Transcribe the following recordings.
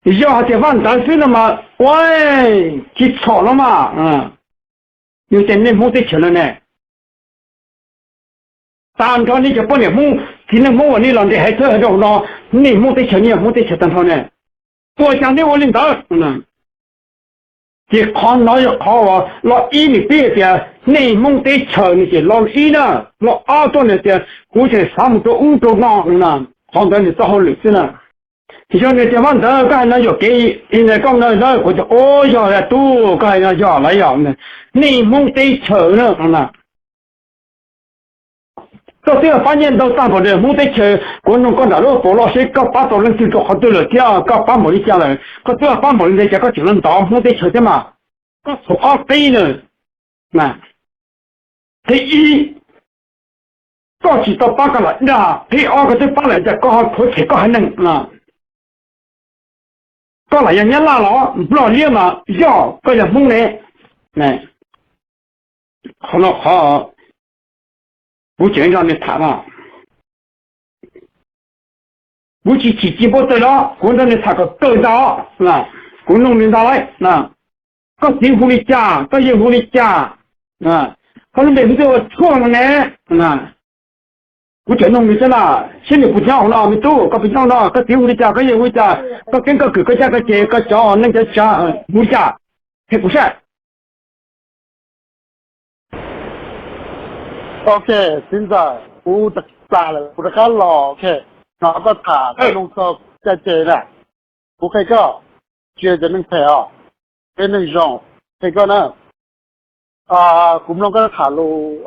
Yog hais tias Vaj Ntawv xwb no mas ua tsis txhaum no mas, yog tias nej Hmoob teb chaws no ne, tag nrho nej cov poj niam Hmoob txiv neej Hmoob uas nej los nres hais thawj hais rau no, nej Hmoob teb chaws nej yog Hmoob teb chaws tag nrho ne, ua cas nej ua li ntawd? Ces qhov no yog qhov uas lo ib nws pib tias nej Hmoob teb chaws no ces lo ib na, lo ob tuaj nws tias kuv tseem xav mus rau ub rau no no na, qhov ntawd nws txoj hauj lwm xwb na. Yog nws tias Vaj Ntawv koj hais no yog kev i na koj na, kuv tias o yog tub koj hais no yog lawm yog nej Hmoob teb chaws na no na. Koj twb pab nyiaj ntau tag npaum li Hmoob teb chaws, kuv nug koj nram lub paus loj seb koj pab tau leej twg rau qhov twg lawm thiab koj pab npaum li cas lawm, koj twb pab npaum li ntawd cas koj tseem los ntov Hmoob teb chaws thiab mas, koj txhaum ob qib na. Qhib ib, koj tsis tau pab koj los dag, qhib ob koj twb pab lawm cas koj ho khuv them koj haiv neeg no. Koj lam yog Nyab Laj los Nplog liab mas yog koj yog Hmoob ne. Qhov no qhov kuv tseem nrog nws tham no, kuv tsis chim ci npau taws los kuv nrog nws tham kom kawg ntag. Kuv nug nws ntag lauj, koj txiv hu li cas, koj yawg hu li cas, koj lub npe hu twb ua tshuaj no ne. Kuv tseem nug nws thiab na, seb nws puas nyob hauv no, me tub koj puas nyob no, koj txiv hu li cas, koj yawg hu li cas, koj keeb koj kwm koj caj koj ces koj cov neej cov tsav hu li cas, qhia kuv saib. Ok, txiv ntxawm, kuv tag lawm kuv rov qab los, ok, no koj tham koj nug txog caj ces na, kuv qhia koj, tsis yog cov neeg phem os, peb neeg zoo, qhia koj na. Kuv mloog koj tham lus,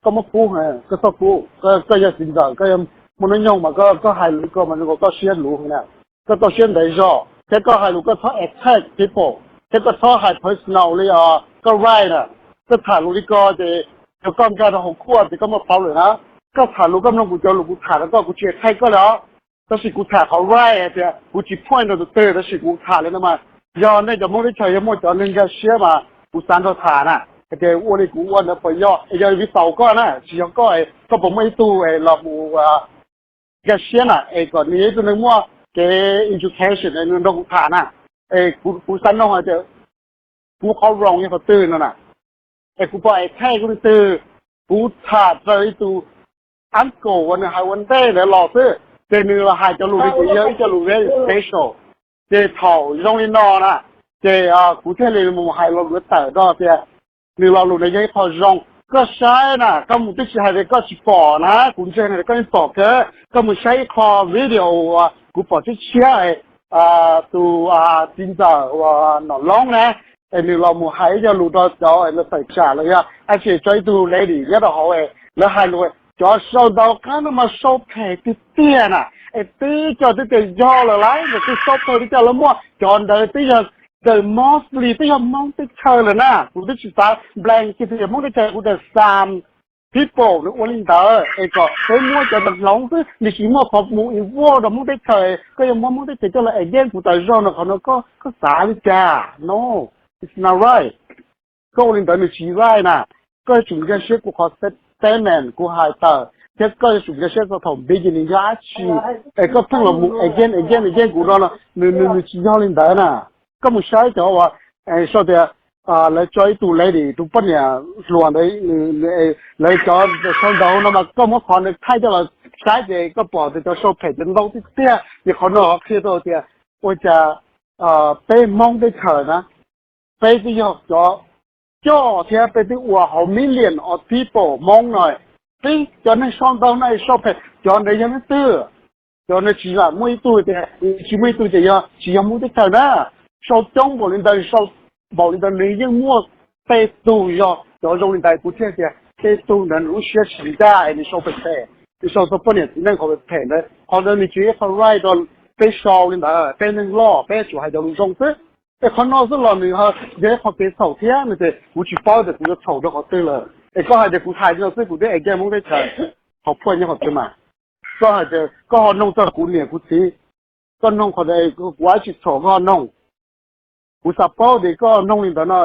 koj muab kub, koj txhob kub, koj yog txiv ntxawm, koj yog muaj hnub nyoog mas koj hais lus ko mas zoo nkaus koj siab luv heev na, koj txoj siab ntev zog thiab koj hais lus koj txhob attack people thiab koj txhob hais personal li os, koj right na, koj tham lus li ko ces yog koj nkag rau hauv court ces koj muaj problem na. Koj tham lus koj mloog kuv cov lus kuv tham rau koj, kuv tsis attack koj li os. Tab sis kuv tham qhov right hais tias kuv tsis point rau tus twg, tab sis kuv tham li no mas, yog nej cov Hmoob teb chaws yog muaj cov neeg nkag siab mas kuv xav nrog tham na, hais tias ua li kuv ua ntawd puas yog, es yog vim tau koj na, tsis yog koj, koj puas muaj ib tug es los mus nkag siab na, es kom nws yog ib tug neeg muaj kev education es nws nrog kuv tham na, es kuv xav nug hais tias kuv qhov wrong yog qhov twg no na, es kuv puas attack kuv leej twg? Kuv tham raws ib tug uncle uas nws hais ua ntej ntawd los xwb, ces nws los hais cov lus li ces yog ib co lus very special. Ces thaum zoo li no na, ces kuv thiaj li mus hais lo lus tawm rau tias nws lo lus ntawd yog ib qho zoo. Koj saib na, koj mus twb tsis hais tias koj tsis pom na, kuv ntseeg tias koj yeej pom kawg. Koj mus saib ib qho video uas kuv pom tshiab tshiab, tus txiv ntxawm uas Nom Loob na, es nws los mus hais ib co lus rau cov tawm tsam los yog ab tsi tso ib tug lady nyob rau hauv, lawv hais lus, cov sau ntau qab no mas sau phem tiag tiag na, es twb cov twb tias yog lawm lauj, ntawm twb sau phem twb cov lawv muaj cov ntawd twb yog the mostly twb yog Hmoob teb chaws lawm na, kuv twb tsis xav blanket tias Hmoob teb chaws, kuv tias some people nws ua li ntawd es kom peb muab cov ntawd hloov xwb, nws tsis muaj qhov mus involve rau Hmoob teb chaws, koj yuav muab Hmoob teb chaws coj los against kuv tas zog no, qhov no koj xav li cas? No, it's not right. Koj ua li ntawd nws tsis right na. Koj yuav tsum nkag siab kuv qhov statement kuv hais tawm, thiab koj yuav tsum nkag siab txog thaum beginning yog dab tsi, es koj pheej los mus against against against kuv no no, nws nws nws tsis yog li ntawd na. Koj mus saib cov uas sau tias lawv tso ib tug lady, tus poj niam hluas ntawd, lawv cov sau ntawv no mas koj muab qhov ntawd thaij coj los saib ces koj pom tias cov sau phem cov ntau tiag tiag, ces qhov no qhia tau tias ua cas peb Hmoob teb chaws na, peb twb yog cov coj thiab peb twb ua hauv million of people Hmoob no, peb cov neeg sau ntawv no sau phem cov ntawd yog leej twg? Cov ntawd tsis lam muaj ib tug tias, tsis muaj ib tug ces yog tsis yog Hmoob teb chaws na. Sau coob npaum li ntawd, sau npaum li ntawd nws yeej muaj tej tug yog cov zoo li ntawd, kuv thiaj tias tej tug ntawd nws lub siab tsis ncaj es nws sau phem phem, nws sau txog poj niam txiv neej qhov phem phem ntawd, qhov ntawd nws tsis yog ib qho right rau peb sau li ntawd, peb neeg loj peb yuav tsum hais cov lus zoo xwb. Es qhov no xwb los nws yog ib qho kev txhaum thiab no ces kuv tsis paub tias kuv yuav txhaum rau qhov twg lawm. Es koj hais tias kuv hais li no xwb kuv twb against Hmoob teb chaws, qhov point nyob qhov twg mas? Koj hais tias koj ho noog txog kuv niam kuv txiv, koj noog qhov ntawd kuv dab tsi txhaum koj ho noog? Kuv xav paub tias koj noog li ntawd no,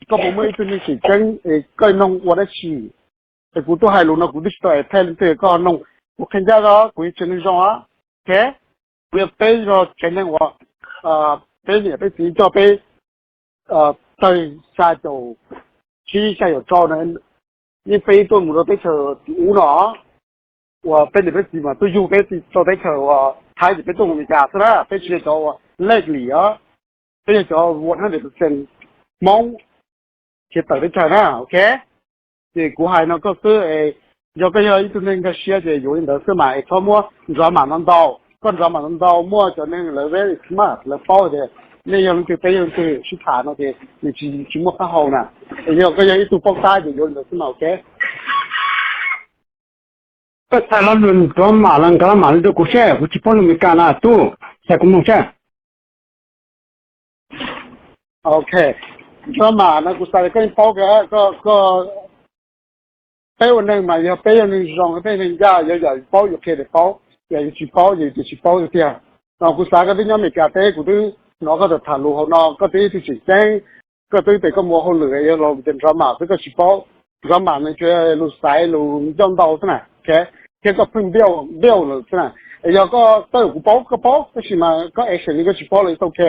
koj puas muaj ib tug neeg tseem ceeb es koj noog ua dab tsi? Es kuv tuaj hais lus no kuv twb tsis tau attack leej twg, koj ho noog. Kuv qhia ncaj os, kuv yog tsev neeg zoo os, ok, kuv yog peb zog tsev neeg uas peb niam peb txiv coj peb tawg xya caum tsib xya caum rau na, yeej peb tuaj mus rau teb chaws tim ub no, uas peb niam peb txiv mas tuaj yug peb rau teb chaws uas Thaib ces peb tuaj mus Amelikas xwb na, peb tsis yog cov uas legally os, peb yog cov one hundred percent Hmoob khiav tawm teb chaws na, ok. Ces kuv hais no koj xwb es, yog koj yog ib tug neeg nkag siab ces yuav li ntawd xwb mas es txhob muab drama ntau ntau, koj drama ntau ntau muaj cov neeg lawv very smart lawv paub tias nej yog leej twg peb yog leej twg sib tham no ces nws tsis tsis muaj qab hau na. Es yog koj yog ib tug paub tab ces yuav li ntawd xwb mas, ok. Koj txhais lo lus drama los nkag los mam li rau kuv seb, kuv tsis paub lus Amelikas na tub, txhais kuv mloog seb. Ok, drama no kuv xav tias koj yeej paub kawg, koj, peb ua neeg mas yog peb yog neeg zoo peb neeg ncaj, yog yam paub yuav qhia tias paub, yam yus tsis paub ces tias tsis paub tiag. No kuv xav koj twb nyob Amelikas teb, kuv twb hnov koj tham lus hauv no, koj twb ib tug tseem ceeb, koj twb tias koj mus ua hauj lwm yog los tias drama xwb koj tsis paub. Drama no tsuas lus xaiv lus ncauj ntau xwb na, ok, thiab koj pheej build build lawm xwb na. Es yog koj txawj kuv paub koj paub, tab sis mas koj action li koj tsis paub los it's ok.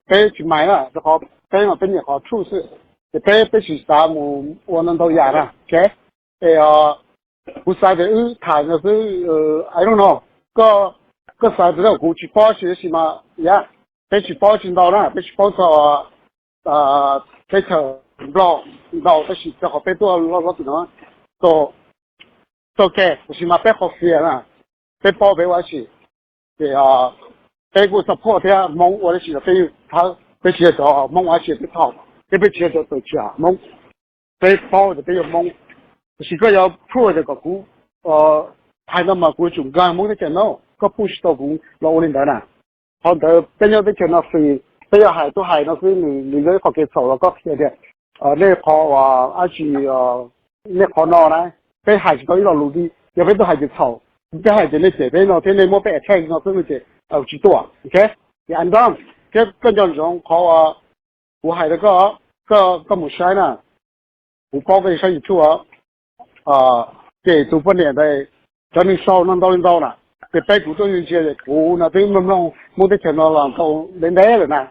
Peb tsis mind na, rau qhov peb mas peb nyiam qhov truth xwb, ces peb peb tsis xav mus ua ntau ntau yam na, ok. Es kuv xav tias wb tham no xwb, I don't know, koj, koj xav tias kuv tsis paub tsis, tab sis mas yam, peb tsis paub tsis ntau na, peb tsis paub txog teb chaws Nplog ntau, tab sis rau qhov peb tuaj loj loj tim no, so, it's ok, tab sis mas peb qhov fias na, peb paub peb ua dab tsi. Ces peb kuj support thiab Hmoob ua dab tsi los peb yeej thawb, peb tsis yog cov Hmoob ua dab tsi peb thaum, thiab peb tsis yog cov tawm tsam Hmoob, peb paub tias peb yog Hmoob. Tab sis koj yuav prove tias kom kuv hais no mas kuv yuav tsum nkag Hmoob teb chaws no, koj prove tsis tau kuv los ua li ntawd na. Qhov ntawd peb nyob teb chaws no free, peb yuav hais tuaj hais no xwb, nws nws yog ib qho kev txhaum los koj qhia tias nej qhov dab tsi, nej qhov no na, peb hais tsis tau ib lo lus li, yog peb tuaj hais ces txhaum, peb hais ces nej cem peb no thiab nej muab peb attack no xwb no ces tsis tuaj, ok. Ces I'm done. Thiab koj nco ntsoov qhov kuv hais rau koj, koj mus saib na, kuv paub koj saib YouTube, ces tus poj niam ntawd, cov neeg sau no ntau li ntau na, ces peb kuv tuaj ntsia ces kuv no twb mloog mloog Hmoob teb chaws no los tau ntev ntev lawm na,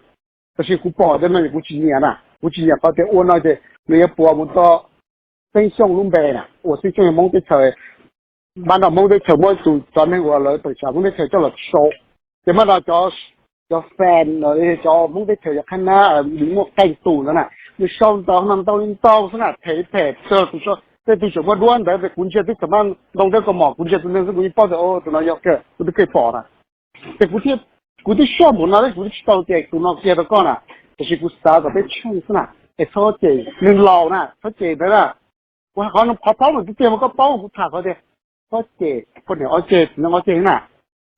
tab sis kuv pom tej no kuv tsis nyiam na, kuv tsis nyiam qhov tias ua no ces nws yuav puas mus rau Xeeb Xyooj lub npe na, uas Xeeb Xyooj yog Hmoob teb chaws, npab no Hmoob teb chaws muab tus cov neeg uas lawv tawm tsam Hmoob teb chaws coj los sau, ces npab no cov, cov fan, cov Hmoob teb chaws cov qhab nab nws muaj qee tus ntawd na, nws sau ntawv no ntau li ntau xwb na, them them txog tus, tej tus tseem muaj duab ntawd, kuv ntsia twb tseem ntoo thiab kaus mom, kuv ntsia tus neeg xwb kuv yeej paub tias tus no yog kawg, kuv twb kev pom na. Ces kuv twb soj npaum no tab sis kuv twb tsis tau cem tus no kiag rau koj na, tiam sis kuv xav kom peb tsheej xwb na, es txhob cem neeg laus na, txhob cem ntawd na. Kuv hais qhov no qhov plaub no tiag tiag mas koj paub, kuv tham qhov tias txhob cem poj niam ob ceg txiv neej ob ceg na.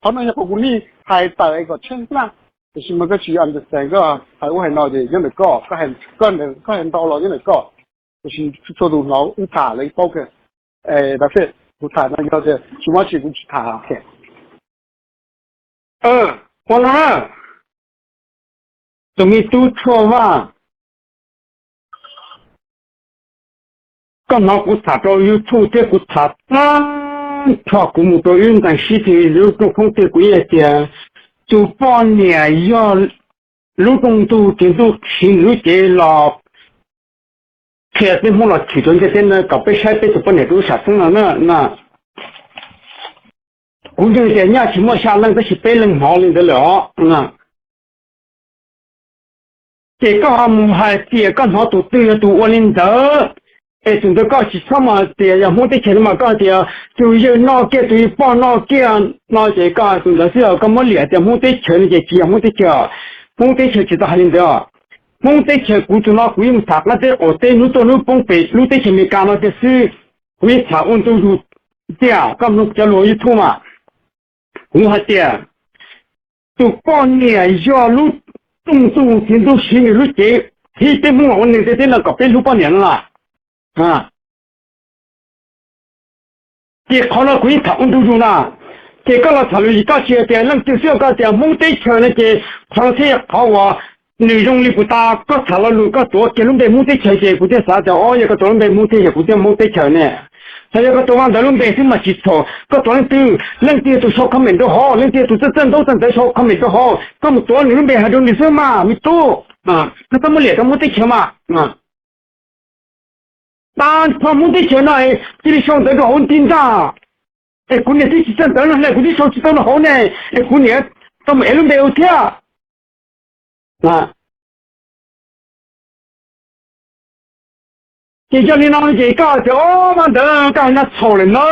Qhov no yog qhov kuv nig hais tawm es kom tsheej xwb na, tiam sis mas koj tsis understand, koj hais ub hais no ces nyob ntawm koj, koj hais ntau los nyob ntawm koj, tiam sis txhua tus hnov wb tham lawv paub kawg. Kuv tham no yog tias tsis muaj dab tsi kuv tsis tham. Ua no na, tus me tub Tshuaj Vaj, koj hnov kuv tham rau YouTube thiab kuv tham tag nrho kuv mus rau ib nqes sib teg lub rooj khoob twg kuv yeej hais tias tus poj niam yog lub rooj ntug ces ntuj siv nws lub cev los qhia peb Hmoob los chwv rau ntiaj teb no kom peb saib peb tus poj niam rau lub sam xeeb no na. Kuv ntseeg tias nyaj tsis muaj xya leej tab sis peb leeg hnov li ntawd lawm os. Ces koj ho mus hais tias koj hnov tus twg yog tus ua li ntawd, es tus ntawd koj tsis txhob mus hais tias yog Hmoob teb chaws no mas koj hais tias tus yawg noj kiag tus yawg poj noj kiag no ces koj hais tus ntawd xwb os. Koj muab liam tias Hmoob teb chaws no ces tsis yog Hmoob teb chaws. Hmoob teb chaws tsis tau hais li ntawd os. Hmoob teb chaws kuv tus no kuv yeej tham qab teb qaum teb hnub tuaj hnub poob pem lub teb chaws Amelikas no tiag xwb. Kuv yeej tham ua ntu zus tiag, koj mloog cov lus YouTube mas. Kuv hais tias tus poj niam yog lub rooj ntug ces ntuj siv nws lub cev qhia peb Hmoob los ua neeg ntiaj teb no kom peb hlub poj niam no na. Ces qhov no kuv yeej tham ua ntu zus na. Ces koj los tham lus es koj tsis hais tias leej twg xwb, koj tias Hmoob teb chaws no ces qhov no thiaj qhov uas nws zoo li puas tas. Koj tham lo lus koj tuav kiag lub npe Hmoob teb chaws ces kuv thiaj xav tias o yog koj tuav lub npe Hmoob teb chaws kuv thiaj Hmoob teb chaws ne. Txawm yog koj tuav Vaj Ntawv lub npe xwb mas tsis txhaum, koj tuav leej twg, leej twg tus sau comment rau hauv, leej twg tus txawj txawj ntaub txawj ntawv sau comment rau hauv, koj mus tuav nws lub npe hais rau nws xwb mas me tub. Koj txhob muab liam rau Hmoob teb chaws mas. Tag nrho Hmoob teb chaws no cia li sau ntawv rau hauv nti ntag. Es kuv niam twb tsis txawj ntawv no ne, kuv twb sau tsis tau rau hauv ne, es kuv niam tau mus ev lub npe ua thiab. Ces yog li no ces koj tias, o, Vaj Ntawv, koj hais no txhaum lawm na.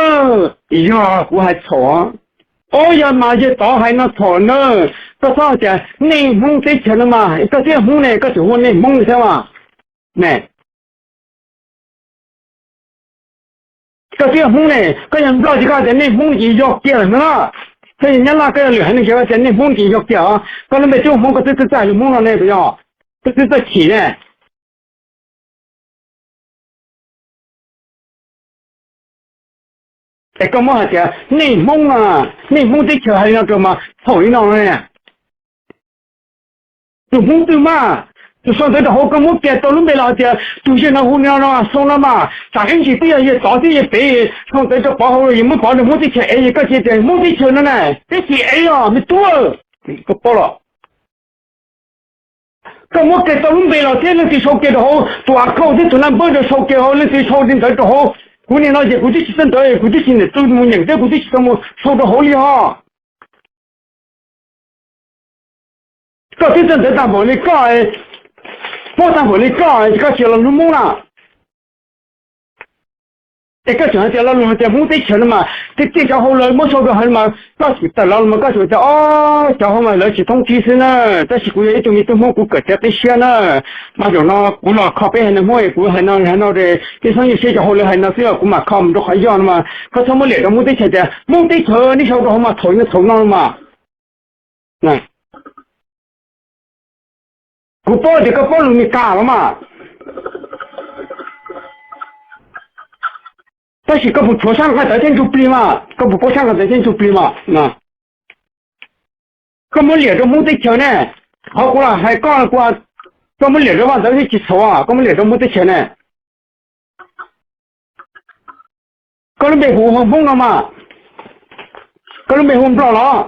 Yog kuv hais txhaum. O, yog mas yawg Tov hais no txhaum lawm na. Koj txhob hais tias nej Hmoob teb chaws no mas, koj twb yog Hmoob ne, koj tseem hu nej Hmoob li thiab mas. Ne, koj twb yog Hmoob ne, koj yog Nplog ces koj hais tias nej Hmoob ces yog kiag lawm no na. Koj yog Nyab Laj koj yog lwm haiv neeg ces koj tias nej Hmoob ces yog kiag os. Koj lub npe twb ua Hmoob, koj twb txawj txawj lus Hmoob no ne puas yog? Koj twb txawj chim ne. Es koj muab hais tias nej Hmoob, nej Hmoob teb chaws hais li no rau mas txhaum li no ne. Tus Hmoob twg mas, tus sau ntawv rau hauv koj muab pias tau lub npe los hais tias tus yawg no hu li no no sau no mas, tsam ib ntsis twb yog yawg Tov thiab yawg Pem sau ntawv rau Pov hauv los yus muab Pov rau Hmoob teb chaws ev, koj cia tias Hmoob teb chaws no na, peb tsis ev os me tub. Koj paub los, koj muab kiag tau lub npe los thiab leej twg sau kiag rau hauv, tus account thiab tus naj npawb rau sau kiag hauv, leej twg sau li ntawd rau hauv. Kuv nim no ces kuv twb tsis txawj ntawv, kuv twb tsis niam txwj mus nyeem thiab kuv twb tsis tau mus sau rau hauv li os. Koj twb txawj ntawv tag npaum li koj, paub tag npaum li koj, koj tsis los lus Hmoob na. Es koj tseem hais tias lo lus hais tias Hmoob teb chaws no mas tiag tiag cov hauj lwm muab sau rau hauv mas koj tseem tawm los mas koj tseem tias, o, cov hauj mas lawv tsis thoob tsib xwb na, tab sis kuv yog ib tug me tub Hmoob kuv kawm txiav qib siab na. Mas zaum no kuv los kho peb haiv neeg Hmoob es kuv hais no hais no es peb txhob nyuaj siab cov hauj lwm hais no xwb, kuv mam kho mus rau qhov yog no mas koj txhob muab liam rau Hmoob teb chaws tias Hmoob teb chaws nej sau rau hauv mas txhaum no txhaum no mas. Kuv paub tias koj paub lus Mes Kas los mas, tab sis koj puas tshuav sab nqaij tawv thiab ntsuj plig mas, koj puas paub sab nqaij tawv thiab ntsuj plig mas? Koj muab liam rau Hmoob teb chaws ne. Qhov kuv los hais koj, koj muab liam rau Vaj Ntawv thiab tsis txhaum, koj muab liam rau Hmoob teb chaws ne. Koj lub npe hu ua Hmoob no mas, koj lub npe hu Nplog los?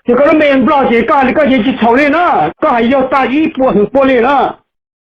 Ces koj lub npe Nplog ces koj hais li koj ces tsis txhaum li na, koj hais yog tag ib puas feem pua li na.